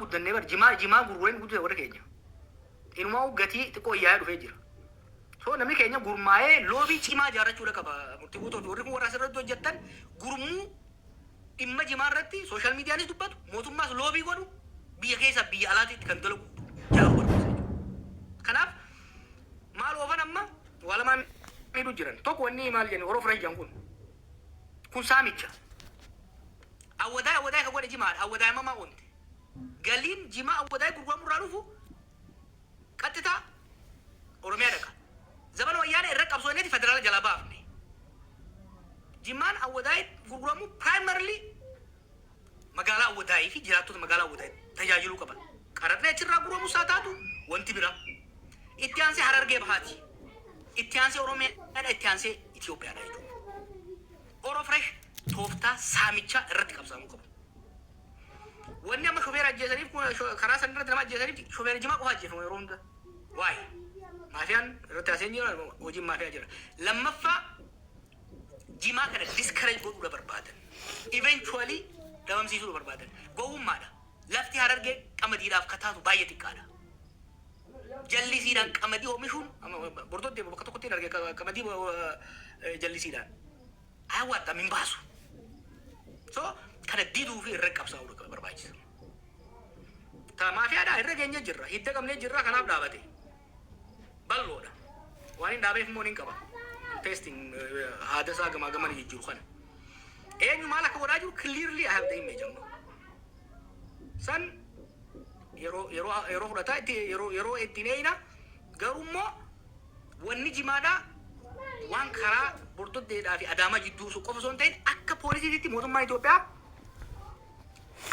guddannee bar jimaa jimaa gurgureen guddate warri keenya. Inumaa gatii xiqqoo yaa'ee dhufee jira. So namni keenya gurmaa'ee loobii cimaa ijaarrachuudha qaba. Murtii guutuu fi warri kun warra asirratti hojjettan gurmuu dhimma jimaa irratti sooshaal miidiyaanis dubbatu mootummaas loobii godhu biyya keessaa biyya alaatiitti kan dalagu ijaaruu barbaachisa jechuudha. Kanaaf maal oofan amma waa lamaan miidhuu jiran. Tokko wanni maal jennu Oromoo Firash kun kun saamicha. Awwadaay awwadaay ka godhe jimaadha. Awwadaay amma maa oonte. Galiin jimaa awwadaay gurguramu irraa dhufu qaxxitaa Oromiyaa dhaqa. Zamana wayyaanee irra qabsoo inneeti federaala jalaa baafne. Jimaan awwadaay gurguramu primarily magaalaa Awwadaayii fi jiraattota magaalaa Awwadaayii tajaajiluu qaba. Qaraxni achirraa gurguramus haa taatu wanti biraa. Itti aansee Harargee Bahaati. Itti aansee Oromiyaadha. Itti aansee Itoophiyaadha jechuudha. Oro Fresh tooftaa saamichaa irratti qabsaa'amuu qabu. Wanni amma shofeera ajjeesaniif kun karaa san irratti nama ajjeesaniif shofeera jimaa qofa ajjeefamu yeroo hunda. Waa'ee maafiyaan irratti haaseen jira, hojiin maafiyaa jira. Lammaffaa, jimaa kana discourage godhuudha barbaadan. Eventually dhabamsiisuudha barbaadan. Gowwummaadha. Lafti Harargee qamadiidhaaf ka taatu baay'ee xiqqaadha. Jallisiidhaan qamadii oomishuun bordoddee bakka tokkotti hin arge qamadii jallisiidhaan. Hawaattam hin baasu. So kana diduu fi irra qabsaa'uu barbaachisa. Ta maafiyaadhaa irra geenye jirra. Hidda qabnee jirra, kanaaf dhaabate. Bal'oodha. Waan hin dhaabeef immoo ni qaba. Testing haada isaa gamaa gamana jijjiiru kana. Eenyu maal akka godhaa jiru clearly I have the image amma. San yeroo fudhataa itti yeroo ittiin eeyina. Garuu immoo wanni jimaadhaa waan karaa Bordoddeedhaa fi Adaamaa jidduu sun qofa osoo hin ta'in akka poolisiitti mootummaan Itoophiyaa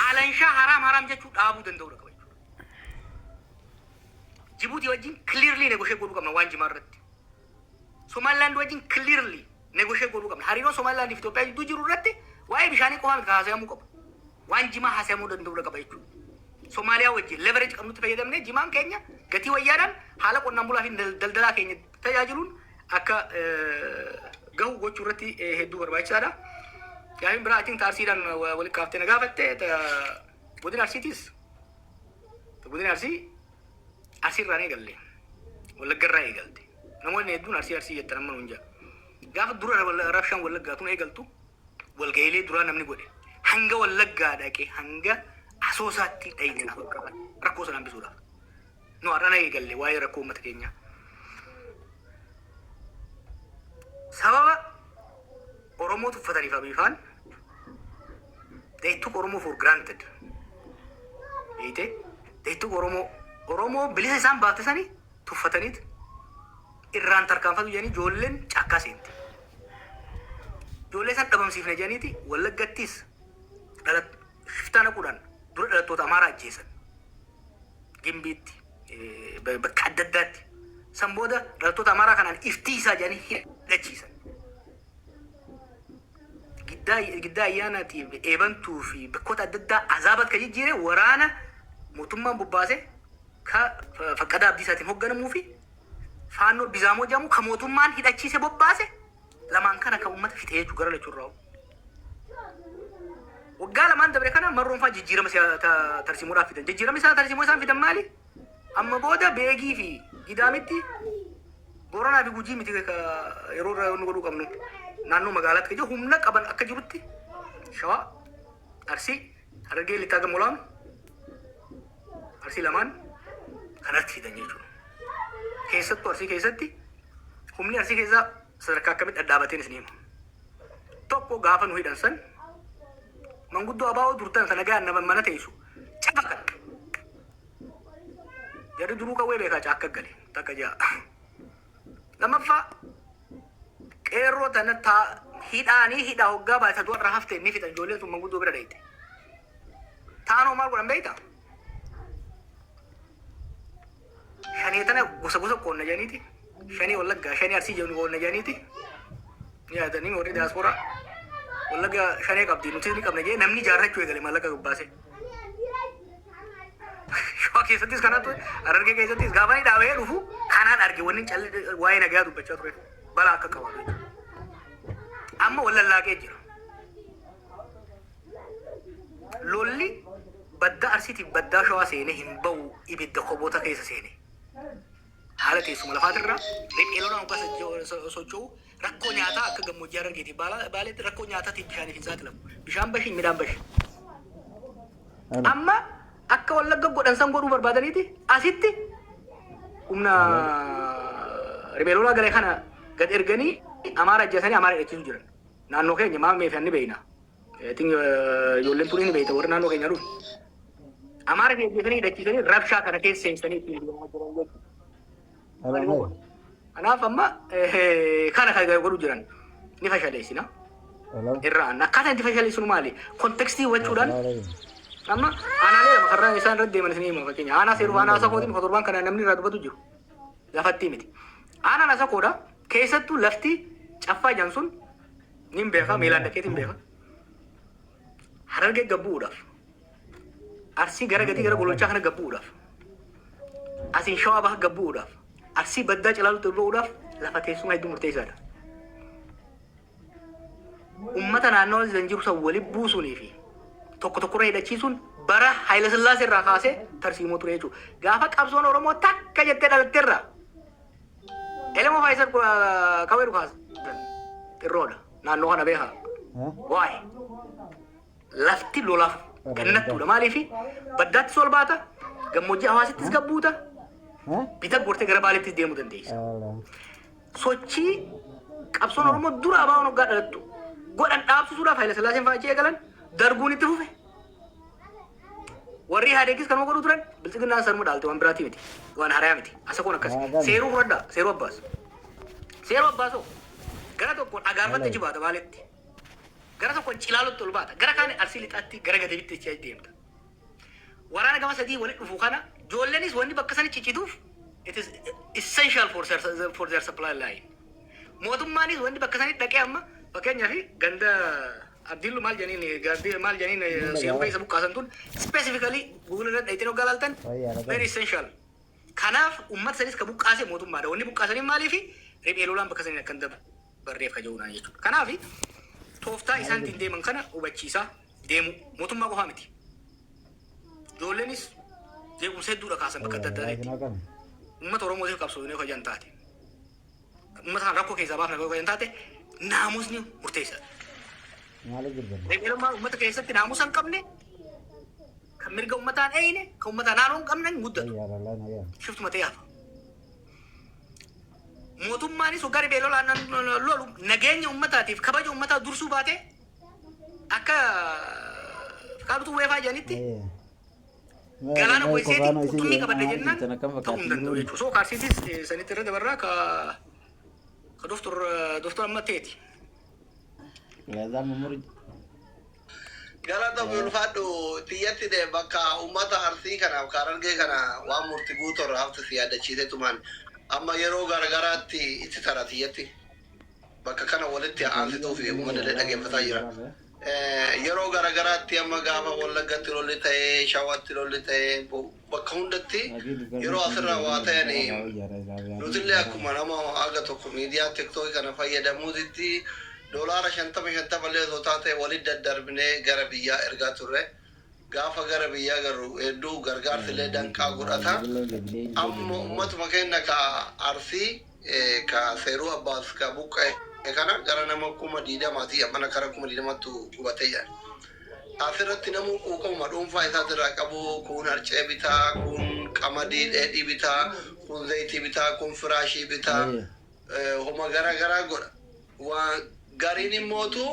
alanshaa haraam haraam jechuu dhaabuu danda'uudha qaba jechuudha. Jibuutii wajjin clearly negotiate godhuu qabna waan jimaa irratti. Somaliland wajjin clearly negotiate godhuu qabna. Hariiroo Somaliland fi Itoophiyaa jidduu jiru irratti waa'ee bishaanii qofaa miti kan haasa'amuu qabu. Waan jimaa haasa'amuu danda'uudha qaba jechuudha. Somaaliyaa wajjin leverage qabnutti fayyadamnee jimaan keenya gatii wayyaadhaan haala qonnaan bulaa fi daldalaa keenya tajaajiluun akka gahu gochuu irratti hedduu barbaachisaadha. Gaafiin biraa atiin taarsiidhaan walitti kaaftee na gaafatte godina Arsiitis, godina Arsii Arsii irraan eegalle, Wallagga irraa eegalte. Namoonni hedduun Arsii Arsii jettan amma nuun jedha. Gaafa dura rabshaan Wallaggaa tun eegaltu walga'iilee duraa namni godhe hanga Wallaggaa dhaqe hanga Asoosaatti dhayne rakkoo sana hambisuudhaaf. Nu har'ana eegalle waa'ee rakkoo uummata keenyaa. Sababa Oromoo tuffataniif Abiifaan, they took Oromoo for granted. Beeyte, they took Oromoo Oromoo bilisa isaan baafte sani tuffataniit irraan tarkaanfatu jedhanii ijoolleen caakkaa seente. Ijoollee isaan dhabamsiifne jedhaniiti Wallaggattis shiftaa naquudhaan dura dhalattoota Amaaraa ajjeesan. Gimbiitti, bakka adda addaatti. San booda dhalattoota Amaaraa kanaan iftiisaa jedhanii hidhachiisan. Giddaa giddaa ayyaanaatiif eebantuu fi bakkoota adda addaa azaabat kan jijjiire waraana mootummaan bobbaase ka Faqqadaa Abdiisaatiin hoogganamuu fi Faannoo Bizaamoo jedhamu ka mootummaan hidhachiise bobbaase lamaan kana kan uummata fixee jechuu gara lachuurraa. Waggaa 2n dabre kana marroon faa jijjiirama tarsiimoodhaaf fidan. Jijjiirama isaa tarsiimoo isaan fidan maali? Amma booda Beegii fi Gidaamitti, Booranaa fi Gujii miti ka yeroo irraa nu godhuu qabnu. Naannoo magaalaatti kan jiru humna qaban akka jirutti Shawaa, Arsii, Harargee Lixaa gama olaanu, Arsii lamaan kanatti fidan jechuudha. Keessattuu Arsii keessatti humni Arsii keessaa sadarkaa akkamitti dhadhaabateen isin hima. Tokko, gaafa nu hidhan san manguddoo abaa'oo durtan sana gahan nama mana teessu cafaqan. Jarri duruu qawwee beekaa caakka gale takka ja'a. Lammaffaa, qeerroo tana taa hidhaanii hidhaa hoggaa baay'ata du'a irraa hafte ni fixan, ijoolleen sun manguddoo bira dhayite. Taanoo maal godhan beektaa? Shanee tana gosa gosa qoonna jedhaniiti. Shanee Wallaggaa, shanee Arsii jedhu qoonna jedhaniiti. Ni yaadanii warri diyaaspooraa Wallagga shanee qabdi nuti ni qabna jedhee namni ijaarrachuu eegale maallaqa baasee. Shawaa keessattis kanatu, Harargee keessattis gaafa inni dhaabee dhufu kanaan arge. Wanni calli waa'ee nagaa dubbachaa ture balaa akka qabaatu jechuudha. Amma wal lallaaqee jira. Lolli Baddaa Arsiitiif baddaa Shawaa seenee hin ba'u, ibidda koboota keessa seene. Haala teessuma lafaatirraa riphee lolaan hoggaa socho'u rakkoo nyaataa akka gammoojjii Harargeetiif Baaleetti rakkoo nyaataatiif bishaaniif hin saaxilamu. Bishaan bashi, midhaan bashi. Amma akka Wallagga godhan san godhuu barbaadaniiti asitti humna riphee lolaa galee kana gad erganii Amaara ajjeesanii Amaara hidhachiisu jiran. Naannoo keenya maal meefi anni beekna. Ijoolleen tun ni beekta, warri naannoo keenya dhufu. Amaara ajjeesanii hidhachiisanii rabshaa kana keessa seensanii ittiin deemaa jiran jechuudha. Kanaaf amma kana kan godhu jiran ni fashaleessina. Irraan akkaataa itti fashaleessinu maali? Context hubachuudhaan amma aanaalee lama karraa isaan irra deeman isin hima. Fakkeenya aanaa Seeruu, aanaa Asakootiin torbaan kana namni irraa dubbatu jiru. Lafatti miti. Aanaan Asakoodha. Keessattuu lafti Caffaa jedhan sun nin beeka, miilaan dhaqeetiin beeka. Harargee gabbu'uudhaaf. Arsii gara gadii gara Gololchaa kana gabbu'uudhaaf. Asiin Shawaa Baha gabbu'uudhaaf. Arsii baddaa Cilaalutti ol ba'uudhaaf lafa teessuma hedduu murteessaadha. Uummata naannoo san jiru san walitti buusuunii fi tokko tokkorra hidhachiisuun bara Haayila Sillaasee irraa kaasee tarsiimoo ture jechuudha. Gaafa qabsoon Oromoo takka jettee dhalatteerraa Elemoo Faayisar qawwee dhukaasan xirroodha. Naannoo kana beekaa. Waa'ee lafti lolaaf kennattuudha. Maaliif baddaattis ol baata, gammoojjii Hawaasittis gabbuuta, bita gortee gara Baaleettis deemuu dandeessa. Sochii qabsoon Oromoo dura ABO'n hoggaa dhalattu godhan dhaabsisuudhaaf Haayila Sillaaseen fa'aa achi eegalan, darguun itti fufe. Warri Ihaadeegis kanuma godhuu turan, Biltsiginnaan sanuma dhaalte, waan biraatii miti. Waan harayaa miti. Asakoon akkas. Seeruu fudhadhaa. Seeruu Abbaas. Seeruu Abbaasoo gara tokkoon Agaarfatti achi baata Baaletti. Gara tokkoon Cilaalutti ol baata. Gara kaan Arsii Lixaatti gara Gadabitti achi deemta. Waraana gama sadii walitti dhufu kana ijoolleenis wanni bakka sani ciccituuf it is essential for their supply line. Mootummaanis wanni bakka sanitti dhaqee amma fakkeenyaaf ganda Abdiillu maal jedhaniin, gardii maal jedhaniin, Seeruu keessa buqqaasan tun specifically Google irra dhayitanii hoggaa laaltan very essential. Kanaaf uummata sanis ka buqqaase mootummaadha. Wanni buqqaasanii maaliifi riphee lolaan bakka saniin akka hin dabarreef ka jiruudhaan jechuudha. Kanaaf tooftaa isaan ittiin deeman kana hubachiisaa deemu mootummaa qofaa miti. Ijoolleenis jeequmsa hedduudha kaasan bakka adda addaatti. Uummata Oromootiif qabsoo yoo kajan taate, uummata kana rakkoo keessaa baafna yoo kajan taate, naamusni murteessaadha. Riphee lolaa uummata keessatti naamusa hin qabne, kan mirga uummataan eeyne, kan uummataan haaloo hin qabne hin guddatu. Shiftuma ta'ee hafa. Mootummaanis hoggaa riphee lolaan lolu nageenya uummataatiif kabaja uummataa dursuu baate akka Fikaadutu weefaa jedhanitti galaana goyseeti qurxummii qabadhe jennaan ta'uu hin danda'u jechuudha. So kaarsiitis sanitti irra dabarraa ka doftor amma ta'eeti. Galata ulfaadhu tiyyatti de bakka uummata Arsii kanaaf ka Harargee kana waan murti guutuu irraa hafte si yaadachiisee tumaan amma yeroo garagaraatti itti tara tiyyatti bakka kana walitti aansituu fi uummanni illee dhaggeeffataa jira. Yeroo garagaraatti amma gaafa Wallaggatti lolli ta'ee, Shawatti lolli ta'ee, bakka hundatti yeroo asirraa waa ta'an nutillee akkuma nama haga tokko miidiyaa TikTokii kana fayyadamuutitti $50 50 illee osoo taate walitti daddarbinee gara biyyaa ergaa turre. Gaafa gara biyyaa garuu hedduu gargaarsi illee danqaa godhata. Amma uummatuma keenya ka Arsii, ka Seeruu Abbaas ka buqqa'e kana gara nama 20,000ti, ammana kara 20,000ttu gubatee jira. Asirratti namuu quuqamuma dhuunfaa isaatirraa qabu, kun harcee bitaa, kun qamadii dheedhii bitaa, kun zayitii bitaa, kun firaashii bitaa, homa gara garaa godha. Waan gariin immootu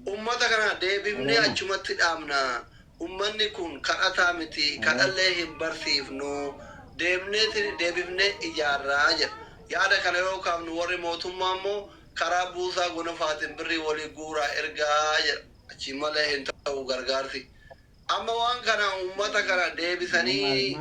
ummata kana deebifnee achumatti dhaabna. Ummanni kun kadhataa miti, kadhallee hin barsiifnu, deemneeti deebifnee ijaarraa jedha. Yaada kana yoo kaafnu warri mootummaa immoo karaa buusaa gonofaatiin birrii walii guuraa ergaa jedha. Achiin malee hin ta'u gargaarsi. Amma waan kana uummata kana deebisanii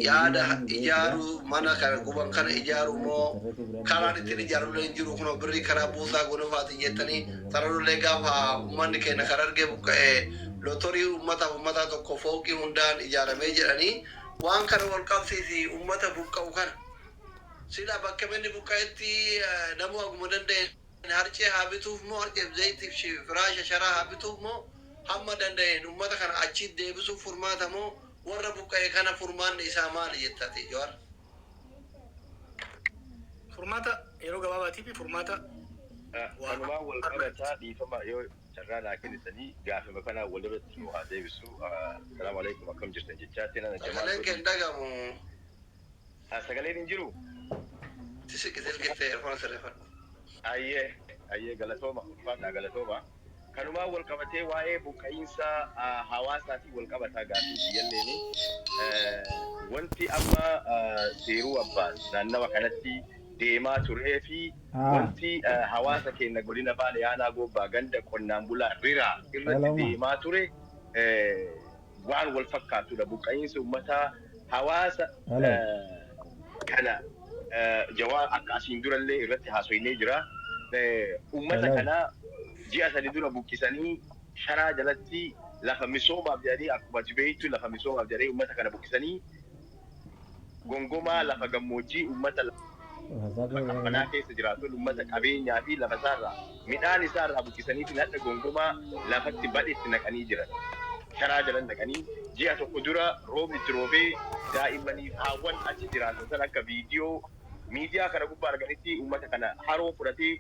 yaada ijaaruu, mana kana guban kana ijaaru moo karaan ittiin ijaarullee hin jiru, kunoo birrii karaa buusaa gonofaatiin jettanii sararullee gaafa uummanni keenya kan argee buqqa'e lotorii uummataaf uummataa tokko fooqii hundaan ijaaramee jedhanii waan kana wal qabsiisi uummata buqqa'u kana. Sila bakka inni buqqa'etti namuu haguma danda'e harcee haa bituuf moo, harceef zayitiif firaasha sharaa haa bituuf moo, Hamma danda'een ummata kana achi deebisuuf furmaata moo warra buqqa'e kana furmaanni isaa maali jettati, Jawaar? Furmaata yeroo gabaabaatii fi furmaata waa Kanumaan wal qabataa, dhiifama yoo carraa naa kennitanii, gaafima kanaa walirratti nu haa deebisu. Salaamu alaikum, akkam jirtan jechaatti nana Jamaal Sagaleen kee hin godhi. dhagamu. Sagaleen hin jiru? Tisiqi silkitti earphone sirreeffadhu. Ayyee ayyee, galatooma, ulfaadhaa, galatooma. Kanumaan wal qabatee waa'ee buqqa'iinsa hawaasaatiin wal qabataa gaafii biyyalleeni. Wanti amma seeruu Abbaas naannawa kanatti deemaa turee fi wanti hawaasa keenya godina Baalee aanaa Goobbaa ganda qonnaan bulaa Riraa irratti Hello. deemaa ture waan wal fakkaatudha. Buqqa'iinsi uummataa hawaasa Hello. kana Jawaa akka asiin durallee irratti haasoynee jira. Uummata Hello. kana ji'a 3 dura buqqisanii sharaa jalatti lafa misoomaaf jedhanii, akkuma ati beektu, lafa misoomaaf jedhanii uummata kana buqqisanii gongomaa lafa gammoojjii, uummata lafa qabbanaa keessa jiraatu, uummata qabeenyaa fi lafa isaarraa midhaan isaarraa buqqisaniitiin hadha gongomaa lafatti badhetti naqanii jiran. Sharaa jala naqanii ji'a 1 dura roobni itti roobee daa'immaniif haawwan achi jiraatan san akka viidiyoo miidiyaa kana gubbaa arganitti uummata kana haroo fudhatee